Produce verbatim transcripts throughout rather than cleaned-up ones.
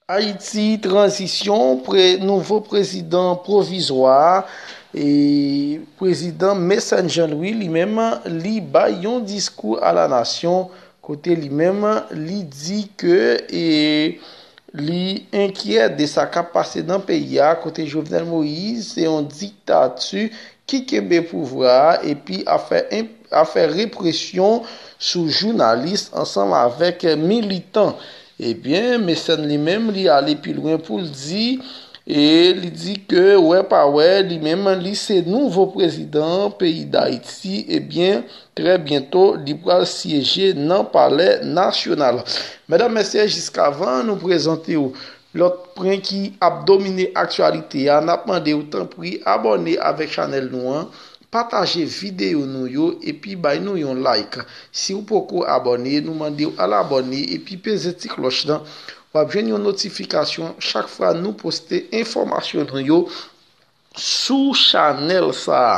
Ayiti, tranzisyon, pre, nouvo prezidan pwovizwa, e prezidan Mecène Jean Louis, li menm, li bay yon diskou a la nasyon, kote li menm, li di ke, e, li enkyè de sa k ap pase nan peyi a, kote Jovenel Moïse se yon diktati ki kenbe pouvwa a, epi ap fè enp-, ap fè represyon sou jounalis ansanm avèk militan. Ebyen, Mecène li menm, li ale pi lwen pou l di, e li di ke, wè pa wè, li menm, li se nouvo prezidan peyi Dayiti, ebyen, trè byento, li pral syeje nan Palè Nasyonal. Medam, mesye, jiskavan nou prezante w lòt pwen ki ap domine aktyalite a, n ap mande w tanpri abòne avèk chanèl nou an, pataje videyo nou yo, epi bay nou yon like. Si w poko abòne, nou mande w al abòne epi peze ti klòch lan. W ap jwenn yon notifikasyon chak fwa nou poste enfòmasyon nou yo sou chanèl sa a.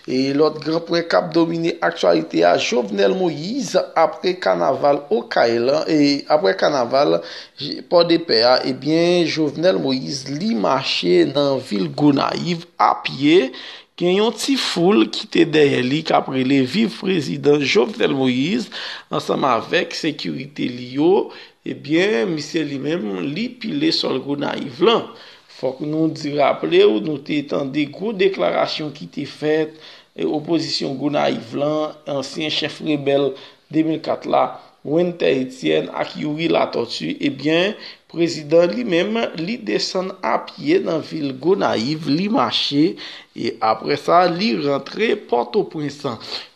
E lòt gran pwen k ap domine aktyalite a, Jovenel Moïse, apre kanaval Okay lan, e apre kanaval Pòdepè a, ebyen, Jovenel Moïse, li mache nan vil Gonayiv a pye. Gen yon ti foul ki te dèyè li k ap rele viv prezidan Jovenel Moïse, ansanm avèk sekirite li yo. Ebyen, misye li menm, li pile sòl Gonayiv lan. Fòk nou di, raple w, nou te tande gwo deklarasyon ki te fèt, e, opozisyon Gonayiv lan, ansyen chèf rebèl de mil kat la, Wenther Etienne ak Youri Latortue, ebyen, prezidan li menm, li desann a pye nan vil Gonayiv, li mache, e apre sa, li rantre Pòtoprens.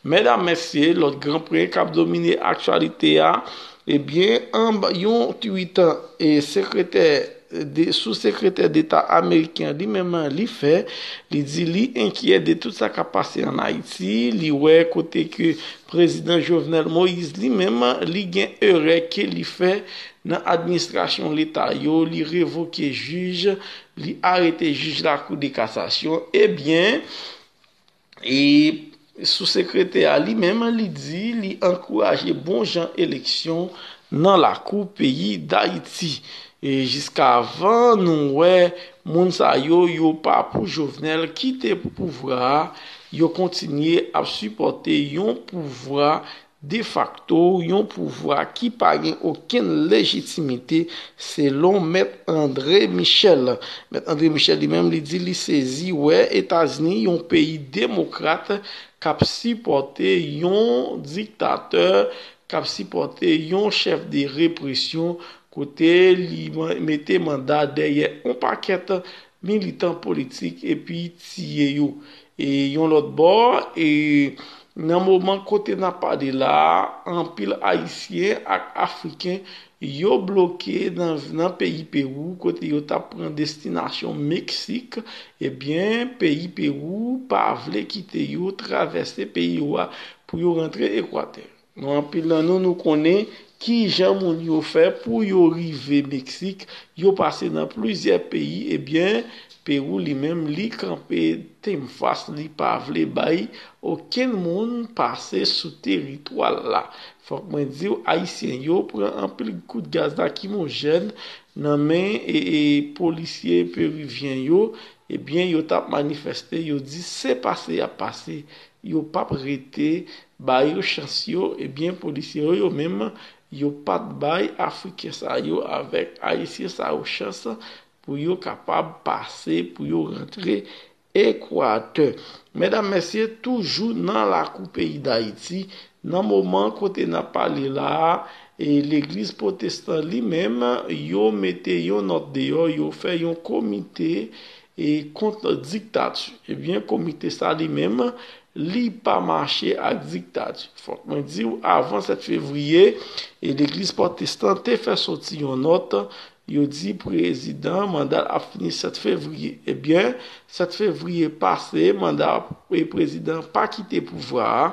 Medam, mesye, lòt gran pwen k ap domine aktyalite a, ebyen, anba yon tweet, e, sekretè de, sou sekretè deta ameriken li menm li fè, li di li enkyè de tout sa k ap pase ann Ayiti, li wè kote ke prezidan Jovenel Moïse li menm, li gen erè ke li fè nan administrasyon leta yo, li revoke jij, li arete jij Lakou de Kasasyon, ebyen, e sou sekretè a li menm, li di li ankouraje bon jan eleksyon nan lakou peyi Dayiti. E jiskavan nou wè moun sa yo, yo pa pou Jovenel kite pouvwa a, yo kontinye ap sipòte yon pouvwa defakto, yon pouvwa ki pa gen okenn lejitimite, selon Mèt André Michel. Mèt André Michel li menm, li di li sezi wè Etazini, yon peyi demokrat, k ap sipòte yon diktatè, k ap sipòte yon chèf de represyon, kote li man-, mete manda dèyè yon pakèt militan politik epi tiye yo. E yon lòt bò, e nan moman kote n ap pale la a, anpil Ayisyen ak Afriken, yo bloke nan, nan peyi Pewou, kote yo t ap pran destinasyon Meksik. Ebyen, peyi Pewou pa vle kite yo travèse peyi yo a pou yo rantre Ekwatè. Nou, anpil nan nou, nou konnen ki jan moun yo fè pou yo rive Meksik. Yo pase nan plizyè peyi. Ebyen, Pewou li menm, li kanpe tenm fas, li pa vle bay okenn moun pase sou teritwa l la. Fòk mwen di w, Ayisyen yo pran anpil kout gaz lakimojèn nan men e, e polisye perivyen yo. Ebyen, yo t ap manifeste, yo di se pase y ap pase, yo p ap rete, ba yo chans yo. Ebyen, polisye yo, yo menm, yo pa t bay Afriken sa yo avèk Ayisyen sa yo chans pou yo kapab pase, pou yo rantre Ekwatè. Medam, mesye, toujou nan lakou peyi Dayiti, nan moman kote n ap pale la a, e legliz pwotestan li menm, yo mete yon nòt deyò, yo fè yon komite, e, kont diktati. Ebyen, komite sa li menm, li pa mache ak diktati. Fòk mwen di w, avan sèt fevriye, e legliz pwotestan te fè soti yon nòt, yo di prezidan manda l ap fini sèt fevriye. Ebyen, sèt fevriye pase, manda e prezidan pa kite pouvwa a.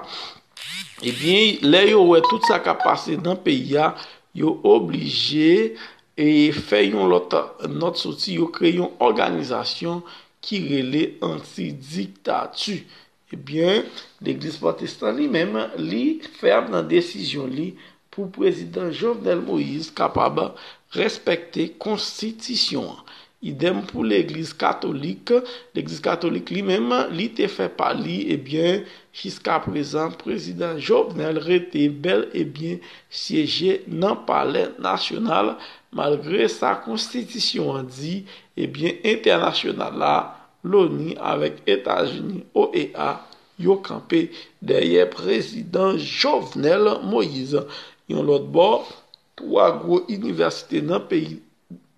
Ebyen, lè yo wè tout sa k ap pase nan peyi a, yo oblije e fè yon lòt nòt soti, yo kreye yon òganizasyon ki rele Anti-Diktati. Ebyen, legliz pwotestan li menm, li fèm nan desizyon li pou prezidan Jovenel Moïse kapab respekte konstitisyon an. Idèm pou legliz katolik. Legliz katolik li menm, li te fè pa li, ebyen, jiskaprezan, prezidan Jovenel rete bèl e byen syeje nan palè nasyonal, malgre sa konstitisyon an di, ebyen, entènasyonal la, loni avèk Etazini, O E A, yo kanpe dèyè prezidan Jovenel Moïse. Yon lòt bò, twa gwo inivèsite nan peyi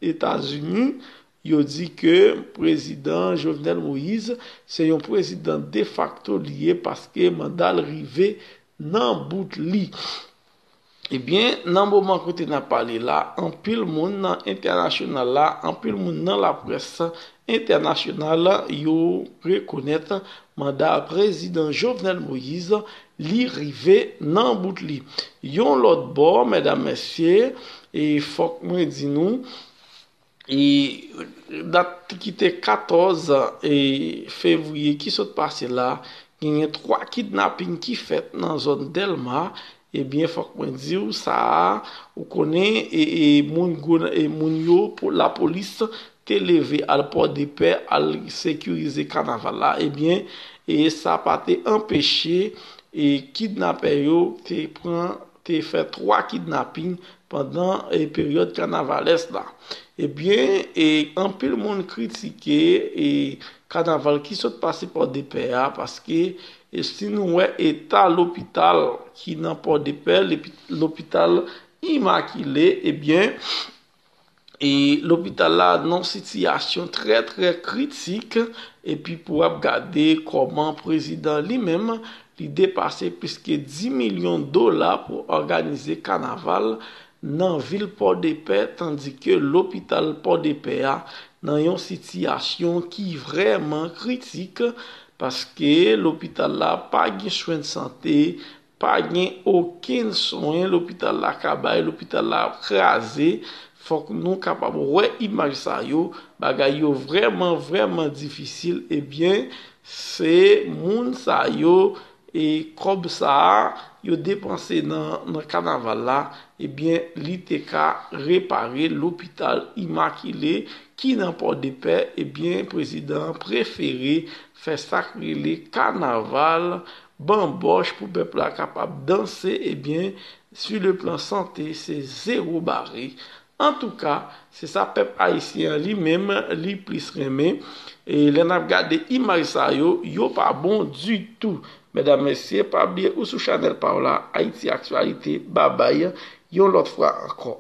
Etazini, yo di ke prezidan Jovenel Moïse se yon prezidan defakto li ye paske manda l rive nan bout li. Ebyen, nan moman kote n ap pale la, anpil moun nan entènasyonal la, anpil moun nan laprès entènasyonal, yo rekonèt manda prezidan Jovenel Moïse, li rive nan bout li. Yon lòt bò, medam, mesye, e fòk mwen di nou, e dat ki te katòz e fevriye ki sot pase la, genyen twa kidnaping ki fèt nan zòn Dèlma. Ebyen, fòk mwen di w sa a, ou konnen, e, e moun gwo, e moun yo, pou lapolis te leve al Pòdepè, al sekirize kanaval la. Ebyen, e sa pa te anpeche, e kidnapè yo te pran, te fè twa kidnaping pandan, e peryòd kanavalès la. Ebyen, e anpil moun kritike, e kanaval ki sot pase Pòdepè a, paske, e si nou wè eta lopital ki nan Pòdepè, lepi-, lopital Imakile, ebyen, e lopital la nan sitiyasyon trè, trè kritik, epi pou ap gade kòman prezidan li menm, li depase plis ke dis milyon dola pou òganize kanaval nan vil Pòdepè, tandike lopital Pòdepè a nan yon sitiyasyon ki vrèman kritik, paske lopital la pa gen swen sante, pa gen okenn swen lopital la ka bay, lopital la kraze. Fòk nou kapab wè imaj sa yo, bagay yo vrèman, vrèman difisil. Ebyen, se moun sa yo, e kòb sa a, yo depanse nan, nan kanaval la, ebyen, li te ka repare lopital Imakile ki nan Pòdepè, ebyen, prezidan an prefere fè sa k rele kanaval banbòch pou pèp la kapab danse, ebyen, sur le plan sante, se zewo bare. Antouka, se sa pèp ayisyen an li menm, li plis renmen. E lè n ap gade imaj sa yo, yo pa bon ditou. Medam, mesye, pa bliye ou sou chanèl pa w la, Ayiti Aktyalite, babay, yon lòt fwa ankò.